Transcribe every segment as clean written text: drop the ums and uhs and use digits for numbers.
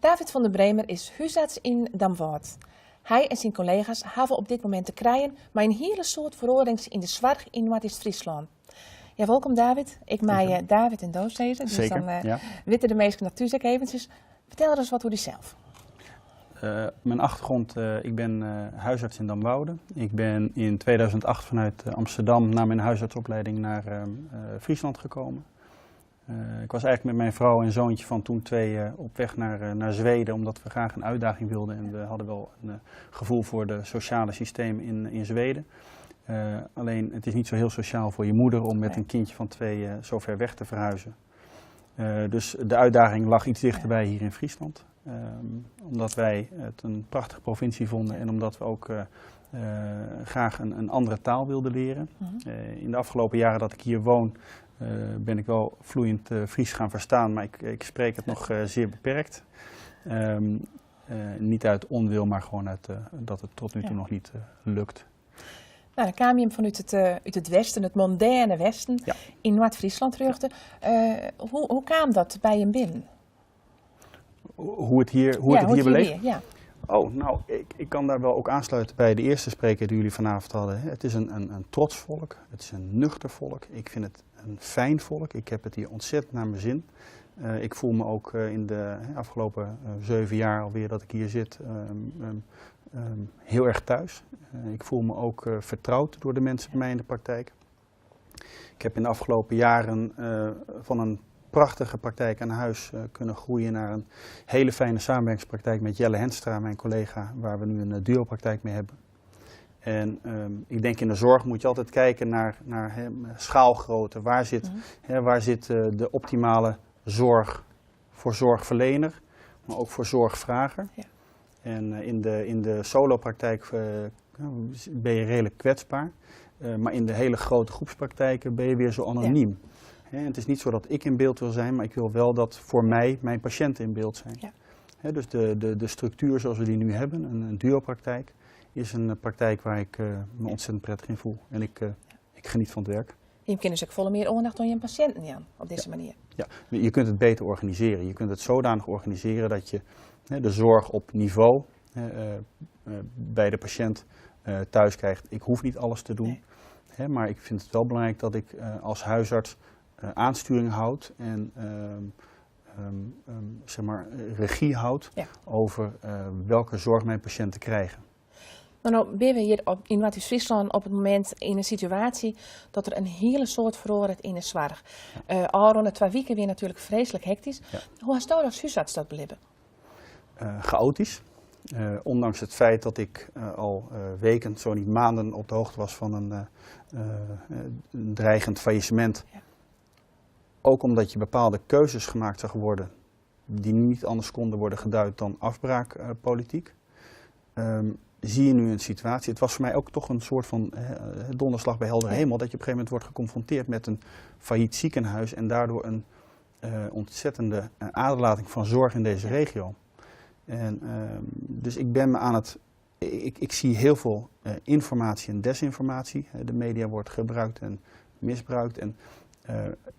David van der Bremer is húsarts yn Damwâld. Hy en syn kollega's hawwe op dit momint te krijen mei in hiele soad feroarings yn de soarch yn Noardeast-Fryslân. Ja, wolkom David. Ik mei David en do sizze, dus dan witte de minsken dat thús ek eventsjes. Fertel ris wat oer dysels. Mijn achtergrond, ik ben huisarts in Damwoude. Ik ben in 2008 vanuit Amsterdam na mijn huisartsopleiding naar Friesland gekomen. Ik was eigenlijk met mijn vrouw en zoontje van toen 2 op weg naar Zweden, omdat we graag een uitdaging wilden en we hadden wel een gevoel voor de sociale systeem in Zweden. Alleen het is niet zo heel sociaal voor je moeder om met een kindje van 2 zo ver weg te verhuizen. Dus de uitdaging lag iets dichterbij hier in Friesland. Omdat wij het een prachtige provincie vonden en omdat we ook graag een andere taal wilden leren. In de afgelopen jaren dat ik hier woon, ben ik wel vloeiend Fries gaan verstaan, maar ik spreek het nog zeer beperkt. Niet uit onwil, maar gewoon uit dat het tot nu toe nog niet lukt. Nou, dan kwam je hem vanuit uit het westen, het mondaine westen, in Noard-Fryslân terug. Hoe kwam dat by jim binnen? Hoe Ja, ik het hoe hier het hier beleef? wie, ja. Oh, nou, ik kan daar wel ook aansluiten bij de eerste spreker die jullie vanavond hadden. Het is een trots volk, het is een nuchter volk. Ik vind het een fijn volk. Ik heb het hier ontzettend naar mijn zin. Ik voel me ook in de afgelopen 7 jaar alweer dat ik hier zit, heel erg thuis. Ik voel me ook vertrouwd door de mensen bij mij in de praktijk. Ik heb in de afgelopen jaren van een prachtige praktijk aan huis kunnen groeien naar een hele fijne samenwerkingspraktijk met Jelle Henstra, mijn collega, waar we nu een duopraktijk mee hebben. En ik denk in de zorg moet je altijd kijken naar schaalgrootte. Waar zit de optimale zorg voor zorgverlener, maar ook voor zorgvrager. En in de solopraktijk ben je redelijk kwetsbaar. Maar in de hele grote groepspraktijken ben je weer zo anoniem. Hè, het is niet zo dat ik in beeld wil zijn, maar ik wil wel dat voor mij mijn patiënten in beeld zijn. Hè, dus de structuur zoals we die nu hebben, een duopraktijk, is een praktijk waar ik me ontzettend prettig in voel. En ik geniet van het werk. Je kunt dus ook volle meer aandacht aan je patiënten, Jan, op deze manier. Ja, je kunt het beter organiseren. Je kunt het zodanig organiseren dat je, hè, de zorg op niveau, hè bij de patiënt thuis krijgt. Ik hoef niet alles te doen, hè, maar ik vind het wel belangrijk dat ik als huisarts aansturing houd en regie houd over welke zorg mijn patiënten krijgen. Nou ben we hier in Noardeast-Fryslân op het momint yn in situaasje dat der in hiele soad feroaret yn de soarch. Ôfrûne 2 wiken wiene natuerlik freeslik hektysk. Hoe hasto as húsarts dat belibbe? Chaotisch. Ondanks het feit dat ik al weken, zo niet maanden op de hoogte was van een dreigend faillissement. Ook omdat je bepaalde keuzes gemaakt zag worden die niet anders konden worden geduid dan afbraakpolitiek. Zie je nu een situatie, het was voor mij ook toch een soort van donderslag bij helder hemel, dat je op een gegeven moment wordt geconfronteerd met een failliet ziekenhuis en daardoor een ontzettende aderlating van zorg in deze regio. En dus ik ben me aan het, ik, ik zie heel veel informatie en desinformatie. De media wordt gebruikt en misbruikt. En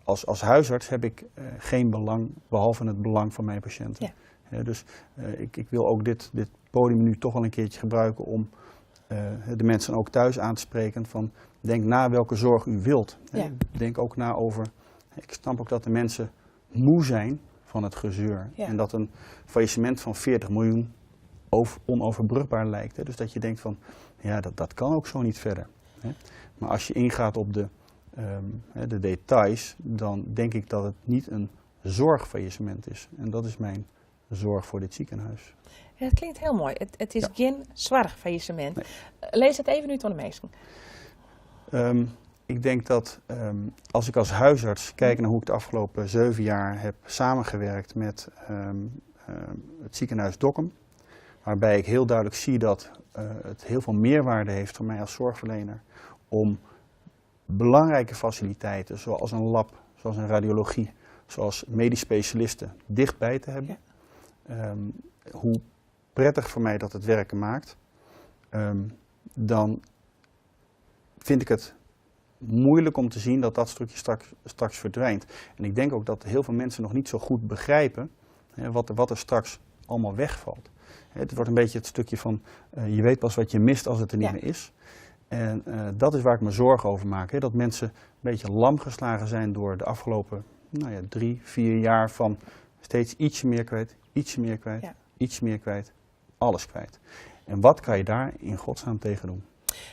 als huisarts heb ik geen belang, behalve het belang van mijn patiënten. Dus ik wil ook dit podium nu toch wel een keertje gebruiken om de mensen ook thuis aan te spreken van denk na welke zorg u wilt. Denk ook na over, ik snap ook dat de mensen moe zijn van het gezeur. En dat een faillissement van 40 miljoen onoverbrugbaar lijkt. Hè. Dus dat je denkt van, ja, dat kan ook zo niet verder. Hè. Maar als je ingaat op de details, dan denk ik dat het niet een zorgfaillissement is. En dat is mijn zorg voor dit ziekenhuis. Ja, het klinkt heel mooi. Het is geen zorgfaillissement. Nee. Lees het even nu tot de meesten. Ik denk dat als ik als huisarts kijk naar hoe ik de afgelopen 7 jaar heb samengewerkt met het ziekenhuis Dokkum, waarbij ik heel duidelijk zie dat het heel veel meerwaarde heeft voor mij als zorgverlener om belangrijke faciliteiten zoals een lab, zoals een radiologie, zoals medisch specialisten dichtbij te hebben. Hoe prettig voor mij dat het werken maakt, dan vind ik het moeilijk om te zien dat dat stukje straks verdwijnt. En ik denk ook dat heel veel mensen nog niet zo goed begrijpen, hè, wat er straks allemaal wegvalt. Het wordt een beetje het stukje van je weet pas wat je mist als het er niet meer is. En dat is waar ik me zorgen over maak. Hè? Dat mensen een beetje lam geslagen zijn door de afgelopen nou ja, 3, 4 jaar van steeds ietsje meer kwijt, ietsje meer kwijt, iets meer kwijt, alles kwijt. En wat kan je daar in godsnaam tegen doen?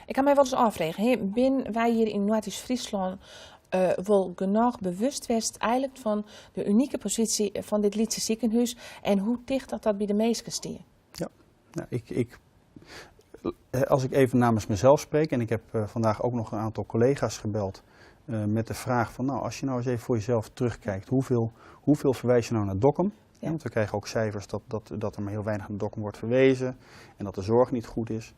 Ik kan mij wel eens afvragen, ben wij hier in Noord-Fryslân wel genoeg bewust west eigenlijk van de unieke positie van dit lytse sikehûs en hoe ticht dat dat by de minsken stiet? Ja, nou, als ik even namens mezelf spreek, en ik heb vandaag ook nog een aantal collega's gebeld met de vraag van, nou, als je nou eens even voor jezelf terugkijkt, hoeveel verwijs je nou naar Dokkum? Want we krijgen ook cijfers dat er maar heel weinig naar Dokkum wordt verwezen en dat de zorg niet goed is.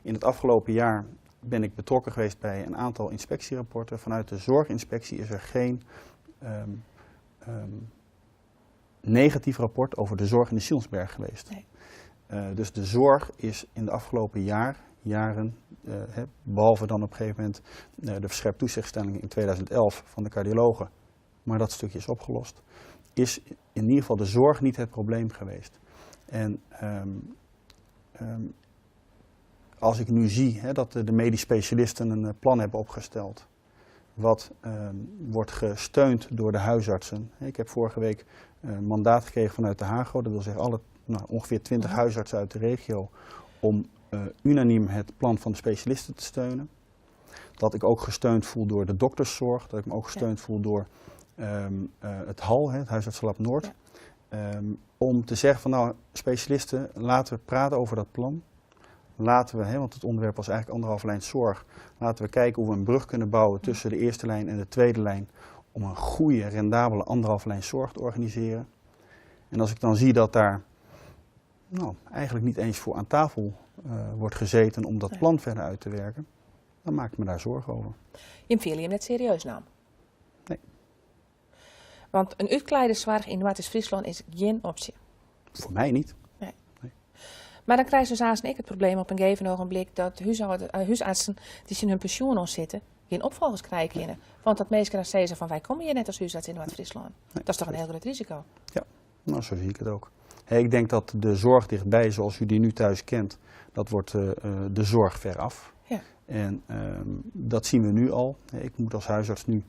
In het afgelopen jaar ben ik betrokken geweest bij een aantal inspectierapporten. Vanuit de zorginspectie is er geen negatief rapport over de zorg in de Sionsberg geweest. Nee. Dus de zorg is in de afgelopen jaren, behalve dan op een gegeven moment de verscherpt toezichtstelling in 2011 van de cardiologen, maar dat stukje is opgelost, is in ieder geval de zorg niet het probleem geweest. En als ik nu zie, hè, dat de medisch specialisten een plan hebben opgesteld, wat wordt gesteund door de huisartsen. Ik heb vorige week een mandaat gekregen vanuit de HAGO, dat wil zeggen alle, nou, ongeveer 20 huisartsen uit de regio, om unaniem het plan van de specialisten te steunen. Dat ik ook gesteund voel door de dokterszorg, dat ik me ook gesteund voel door het HAL, het Huisartsenlab Noord. Om te zeggen van nou, specialisten, laten we praten over dat plan. Laten we, hè, want het onderwerp was eigenlijk anderhalve lijn zorg, laten we kijken hoe we een brug kunnen bouwen tussen de eerste lijn en de tweede lijn om een goede, rendabele anderhalve lijn zorg te organiseren. En als ik dan zie dat daar nou, eigenlijk niet eens voor aan tafel wordt gezeten om dat plan verder uit te werken, dan maak ik me daar zorgen over. Je viel je net serieus nam? Nee. Want een útklaaide soarch yn Noardeast-Fryslân is gjin opsje. Foar my net. Nee. Nee. Mar dan krije se ek it probleem op in gegeven ogenblik dat húsartsen dy't tsjin hun pensjoen oan sitte, gjin opfolgers krije kinne. Want dat minsken dan sizze fan wy komme hjir net as húsarts yn Noard-Fryslân. Nee. Dat is toch in hiel grut risiko? Ja, nou, sa sjoch ik it ek. Hey, ik tink dat de soarch tichtby, sa as u dy no thús kent, dat wurdt de soarch veraf. En dat sjogge we no al. Ik moat as húsarts no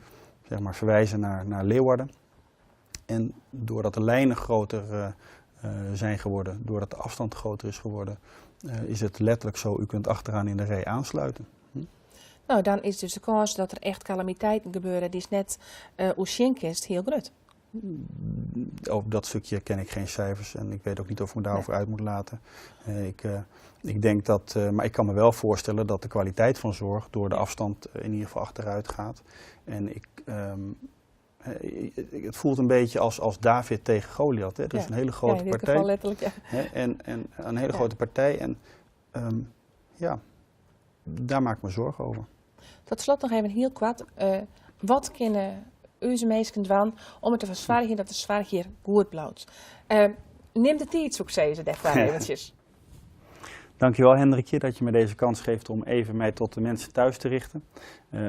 zeg maar, ferwize nei Leeuwarden. En doordat de lijnen grutter zijn geworden, doordat de afstand groter is geworden, is het letterlijk zo, u kunt achteraan in de rij aansluiten. Nou, dan is dus de kâns dat der echt kalamiteiten gebeuren, dy is net oersjen kinst, hiel grut. Over dat stukje ken ik geen cijfers en ik weet ook niet of ik me daarover uit moet laten. Ik denk dat, maar ik kan me wel voorstellen dat de kwaliteit van zorg door de afstand in ieder geval achteruit gaat. En het voelt een beetje als David tegen Goliath. Hè? Er is een hele grote Ja, in dit partij. geval letterlijk, ja. Hè? En een hele grote partij. En ja, daar maak ik me zorgen over. Tot slot noch even hiel koart. Wat kinne ús minsken dwaan om derfoar te soargjen dat de soarch hjir goed bliuwt? Nim de tiid, soe ik sizze, dêrfoar eventsjes. Dankjewel Hendrikje dat je me deze kans geeft om even mij tot de mensen thuis te richten.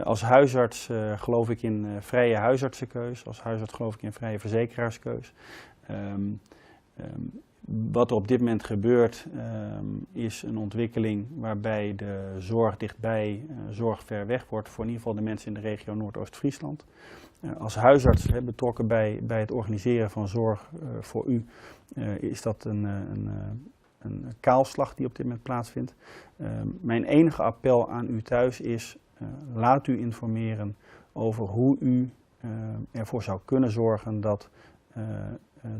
Als huisarts geloof ik in vrije huisartsenkeus. Als huisarts geloof ik in vrije verzekeraarskeus. Wat er op dit moment gebeurt is een ontwikkeling waarbij de zorg dichtbij, zorg ver weg wordt voor in ieder geval de mensen in de regio Noordoost-Friesland. Als huisarts, hè, betrokken bij het organiseren van zorg voor u, is dat een kaalslag die op dit moment plaatsvindt. Mijn enige appel aan u thuis is, laat u informeren over hoe u ervoor zou kunnen zorgen dat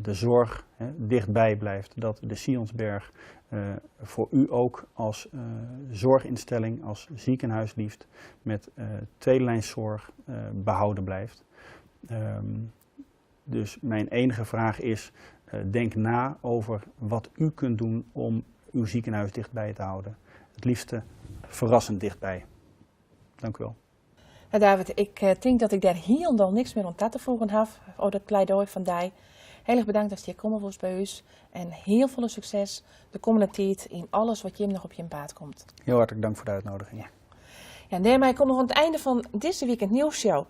de zorg, hè, dichtbij blijft. Dat de Sionsberg voor u ook als zorginstelling, als ziekenhuis liefst, met tweedelijnszorg behouden blijft. Dus mijn enige vraag is, denk na over wat u kunt doen om uw ziekenhuis dichtbij te houden. Het liefste verrassend dichtbij. Dank u wel. David, ik tink dat ik dêr hielendal niks mear oan ta te foegjen haw, oer dat pleidoai fan dy. Hiel erch betanke datst hjir kommen wolst by ús. En hiel folle sukses de kommende tiid yn alles wat jim noch op jim paad komt. Hiel hertlik tank foar de útnûging. Ja. Ja, en dêrmei komme we oan it ein fan dizze wike Nieuwsshow.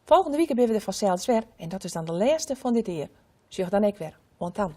Folgjende wike binne we der fansels wer en dat is dan de lêste fan dit jier. Sjoch dan ek wer. Oant dan.